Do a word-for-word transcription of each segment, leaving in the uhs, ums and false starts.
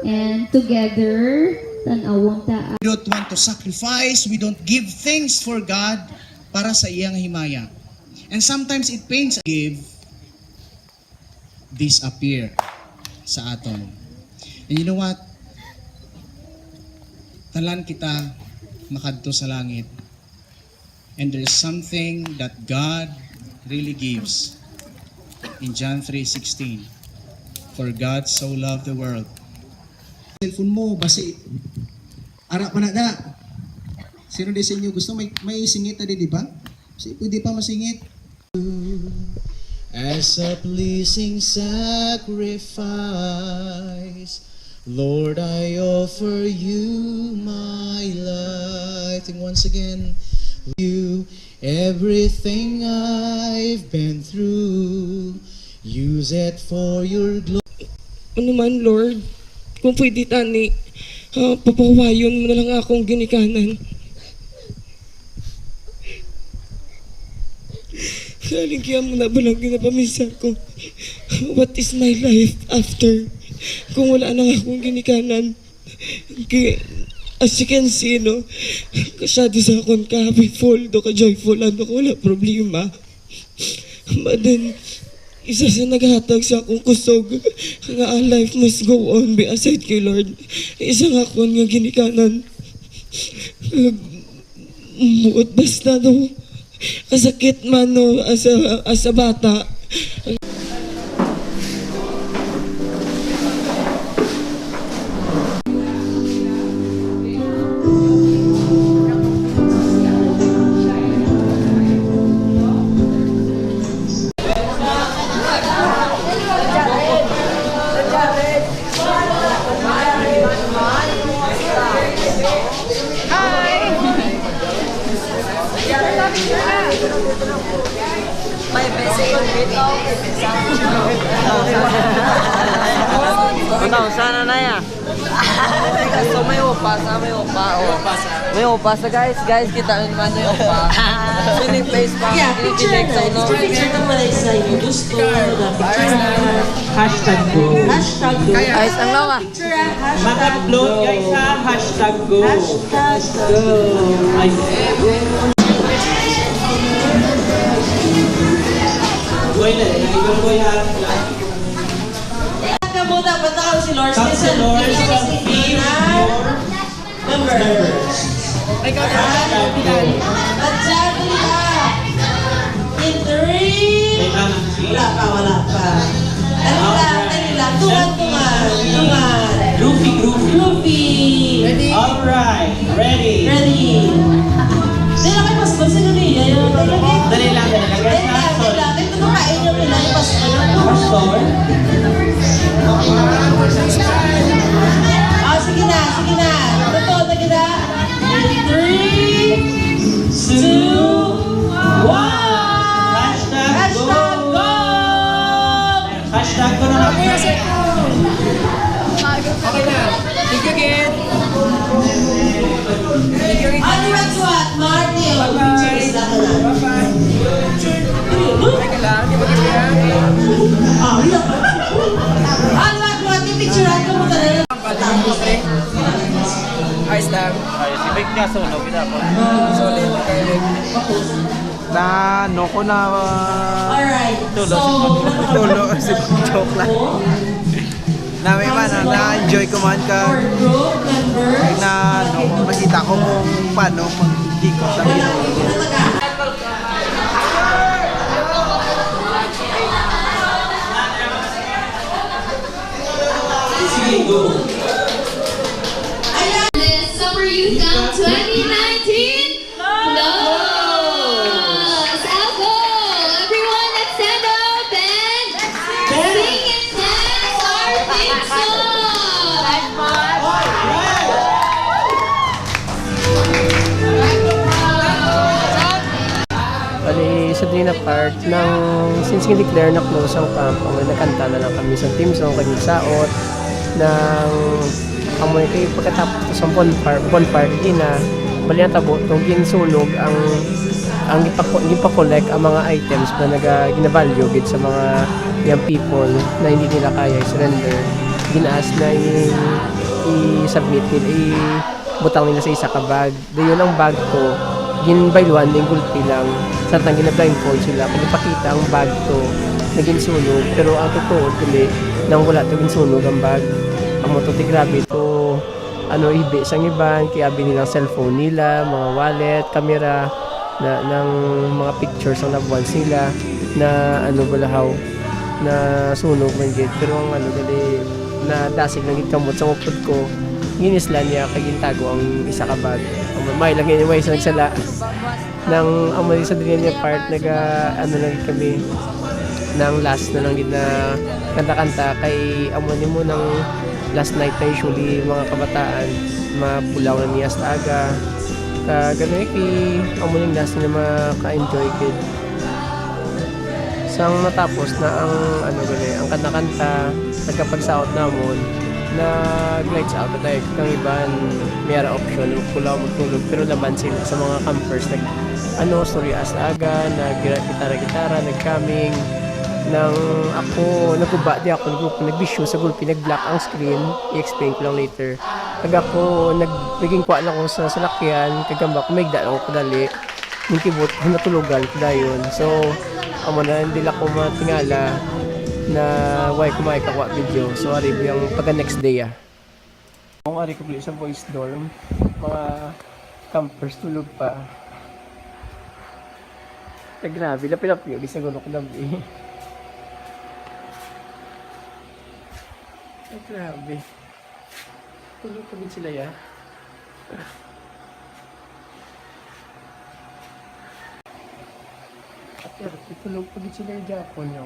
And together, tan-awon ta. We don't want to sacrifice, we don't give things for God para sa iya nga himaya. And sometimes it pains give disappear sa aton. And you know what? Tanan kita makadto sa langit. And there's something that God really gives. In John three sixteen, "For God so loved the world." Cellphone mo, basi. Ara pa na da. Sino di sa inyo gusto? May, may singit na di, di ba? Si, pwede pa masingit. As a pleasing sacrifice, Lord, I offer you my life. And once again, you, everything I've been through, use it for your glory. Ano man, Lord, kung pwede tani, ah, papahuwayon mo na lang akong ginikanan. Kalingian mo na ba lang ginapamisa ko? What is my life after? Kung wala na nga akong ginikanan. Kay, as you can see, no, kasyado sa akon ka happy, full do ka joyful, ano ko, wala problema. But then, isa sa naghatag sa akong kusog nga a life must go on be aside kay Lord. Isa nga akon nga ginikanan. Buot basta, no, kasakit man, no, as a, as a bata. My best friend. Ano, sana na ya? So, may upas, ah, may upa, oh. May upas, ah, guys. Guys, kita nyo naman yung upa. Sini face pa. Yeah, picture na, no? Picture na pala sa inyo. Gusto na picture. Hashtag go. Hashtag go. Guys, ang lawa. Picture, ah, hashtag Mag-upload, go. Guys, ha? Hashtag go. Hashtag go. Ay. Boy, na, ikaw, boy, ha? Kamu dapat na si Lord. Kasi Lord, si Ina. Members. Hashtag go. At sabi nila, in three. Wala pa, wala pa. Dali lang, dali lang. Tungan, tungan, tungan. Groovy, groovy. Groovy. Alright, ready. Ready. Dali lang, mas gusto nyo niya yun. Dali lang, dali lang. Dali lang, dali lang. Ito na kain nyo nila, yung pastor. Pastor? Ah, sige na, sige na. Totoo na gina. Three, two, one. Hashtag go! Hashtag go na lang. Okay na. Thank you again. Thank you again. Ano ba, Swat? Martin. Bye-bye. Picture sila ka na. Bye-bye. Teka lang, di ba ganyan? Ah, wala pa. Ano ba, Swat? Yung picturean ko mo talaga. Ayos lang. Ayos, si Mike nga, sunog, kita ko. Solid, okay. Na, no ko na, ah, Alright. Tulo, so, si Pag-, tulo, si Pag-, joke lang. Nami man, ah, na-enjoy ko man ka, or group members, na, no, makita ko kung paano mag-ikot sa Pilipinas. Sige, go. Ayan. This Summer Youth Camp twenty nineteen. Close! I'll go! Everyone, let's stand up and sing and dance our theme song! Bali, sa Dina Park, nang since gi-declare na close ang camp, ang nagkanta na lang kami sa theme song, kag nagsaot, nang amoy kay pagkatapos sa bonfire, bonfire, di na, bali, natabo tong ginsunog ang, ang gipako-, gipa-collect ang mga items na naga-, ginavalue gid sa mga young people na hindi nila kaya i-surrender. Gin-ask na i-, i-submit nila, ibutang nila sa isa ka bag. Dayon ang bag ko, ginbayluhan ning gulpi lang. Samtang gina-blindfold sila, kay ipakita ang bag to na ginsunog. Pero ang totoo, dili, nang wala to ginsunog ang bag. Amo to, ti grabe to, ano, ibi sang iban, kay abi nilang cellphone nila, mga wallet, camera, na, ng mga pictures ang loved ones nila na, ano, balahaw, na sunog man gid. Pero ang, ano, gali, na dasig lang gid kamot sa upod ko, ginislan niya kay gintago ang isa ka bag. Ang may lang, anyway, sa nagsala. Nang amo ni sa diri niya part, naga, ano lang kami, nang last na lang gid na kanta-kanta, kay amo ni mo nang last night na usually mga kabataan, mapulaw na niya sa aga. Ka gani, kay amo ning last na maka-enjoy gid. Sang natapos na ang, ano, gani, ang kanta-kanta, nagkapagsaot namon, nag-lights out na tayo. Kang iban, may ara option, magpulaw, magtulog, pero laban sila sa mga campers, nag, ano, storya sa aga, nag-, gitara-gitara, nag-jamming. Nang ako, naguba di ako, nag-, nagbisyo sa gulpi, nag-black ang screen, i-explain ko lang later. Kag ako, nag-, naging kuha lang ko sa salakyan, kag hambal ko, may lang ko kadali. Yung keyboard, natulugan ko dayon. So, amo na, hindi lang ko matingala na why ko may kakuha video. So, ari yung pagka next day, ah. Kung ari ko sa voice dorm, mga campers tulog pa. Ay, grabe, lapilapyo, di siguro ko labi. Ay, grabe. Tulog pa gid sila, ya. Pero tulog pa gid sila, ya, Japon, yo.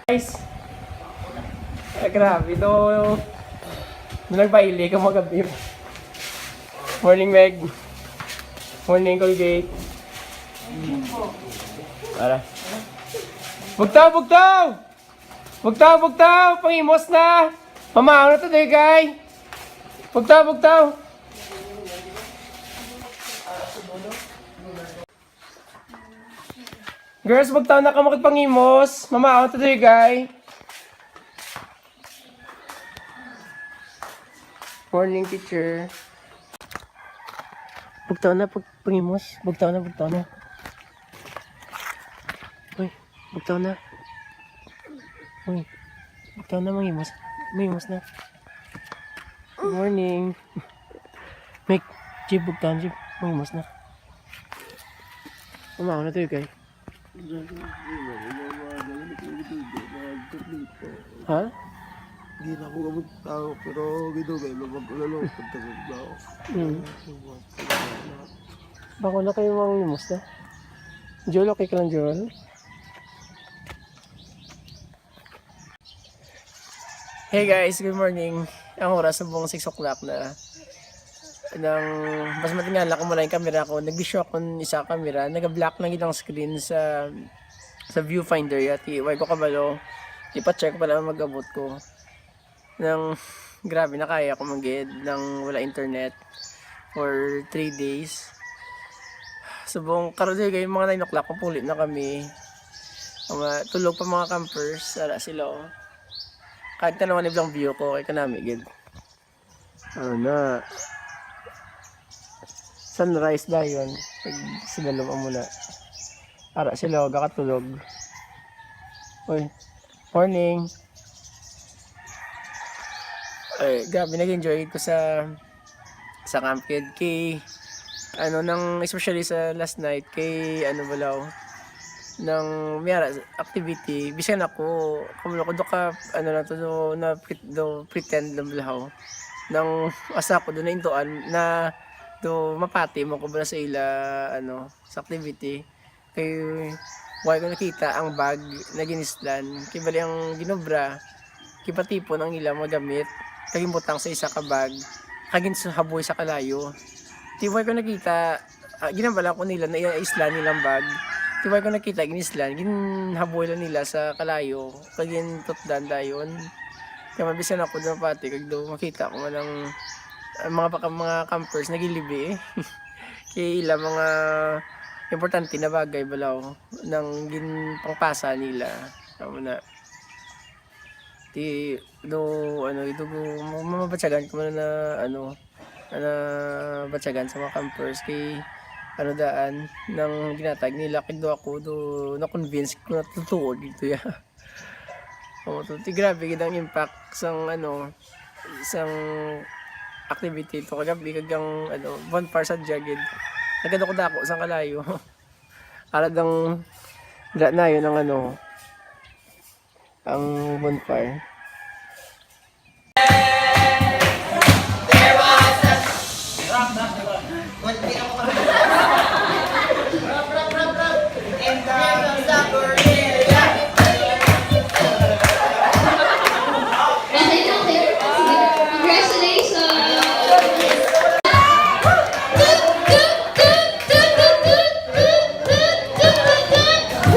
Guys, ah, grabe to. Nagbaili ka magabi. Morning, Meg. Morning, Colgate. Para. Bugtaw, bugtaw! Bugtaw, bugtaw! Pangimos na! Mamahaw na to, dugay! Bugtaw, bugtaw! Girls, bugtaw na ka makipangimos. Mamahaw na to, dugay! Morning, teacher. Bugtaw na, pag-, pangimos. Bugtaw na, bugtaw na. Uy, bugtaw na. Uy, bugtaw na, mangimos. Mangimos na. Good morning. Make, Jeep, bugtaw na, Jeep. Mangimos na. Mamahaw na to, dugay. Ha? Di na ako kabugtaw, pero gidugay na mag-ulalo pagkabugtaw. Mm. Bako na kayo, mangimos na. Joel, okay ka lang, Joel? Hey guys, good morning. Ang oras subong six o'clock na. Nang mas matingala ko muna yung camera ko, nagbisyo ako ng isa camera, naga-black lang ilang screen sa sa viewfinder ya. Ti, why ko kabalo, ipa-check pala mag-abot ko. Nang grabe na kaya ko magid nang wala internet for three days. Subong karon, di, kay mga nine o'clock, mapuli na kami. Mga tulog pa mga campers, ara sila, oh. Kahit tanawan ni blang view ko, kay kanami gid. Ano na? Sunrise dayon. Pag sila lum-, amo na. Ara sila, oh, gakatulog. Uy, morning. Ay, grabe, nag-enjoy ko sa sa camp kid kay, ano, nang, especially sa last night, kay, ano, balaw, nang may ara activity, bisan ako, kamo ko, do ka, ano lang to, do, na pret-, do pretend lang balaw. Nang asa ako do naintuan na do mapati mo ko bala sa ila, ano, sa activity. Kay wala ko nakita ang bag na ginislan. Kay bali ang ginobra, gipatipon ang ilang mga gamit. kag ginbutang sa isa ka bag, kag ginhaboy sa kalayo. Tiway ko nakita, ah, ginambala ko nila na islan nilang bag. Tiway ko nakita, ginislan, ginhaboy lang nila sa kalayo, kag gintutdan dayon. Kaya mabisan ako doon pati, kag do makita ko man ang, ang mga baka mga campers nagilibi eh. Kay ila mga importante na bagay balaw nang ginpangpasa nila. Amo na. Ti, do, ano, ito, do, ma-, mabatyagan ko man na, ano, na batyagan sa mga campers kay, ano, daan, nang ginatag nila, kay do ako, do, na-convince ko na totoo dito ya. Oh, to, ti, grabe gid ang impact sang, ano, sang activity to kagabi, kag ang, ano, bonfire sa jagid. Nagkadako-dako sang kalayo. Talagang, wala na yun ang, ano, ang bonfire. Okay, okay. Sige. Congratulations!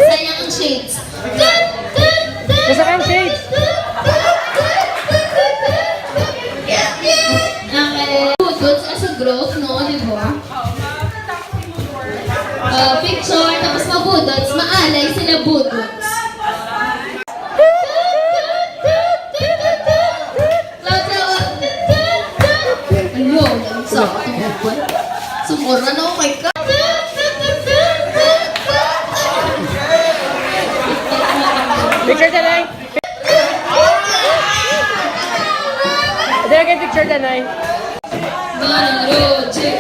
Sayang ang shades. Nasa kang shades? Okay. Budot sa, sa growth, no? Di ba? Uh, picture, tapos mabudots, maalay sila budots. Hello, sa ating uban. Sumura na, okay ka. Picture na lang. Ito yung picture na, Nay. Manang Roji,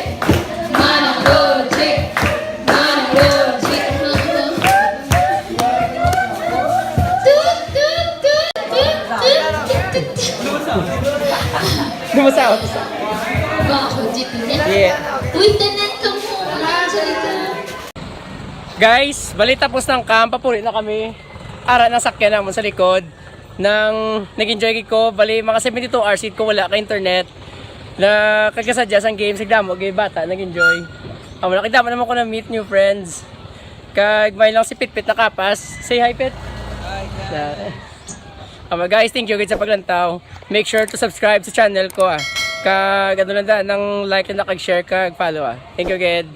Manang Roji, Manang Roji. Dumasaot. Bako, Jit, niya. Yeah. Uy, tanan ka mo. Wala sa likod. Guys, bali tapos ng camp, papuli na kami. Ara na sakyan namon sa likod. Nang nag-enjoy gid ko, bali mga seventy-two hours gid ko wala ka internet. Na kagasadya sang games, nagdamo gid bata nag-enjoy. Amo na, kagdamo naman ko na meet new friends. Kag may lang si Pitpit nakapas. Say hi, Pit. Hi, guys. Na, amo, guys, thank you gid sa paglantaw. Make sure to subscribe sa channel ko, ah. Kag ano lang da, nang like lang da, kag share, kag follow, ah. Thank you gid.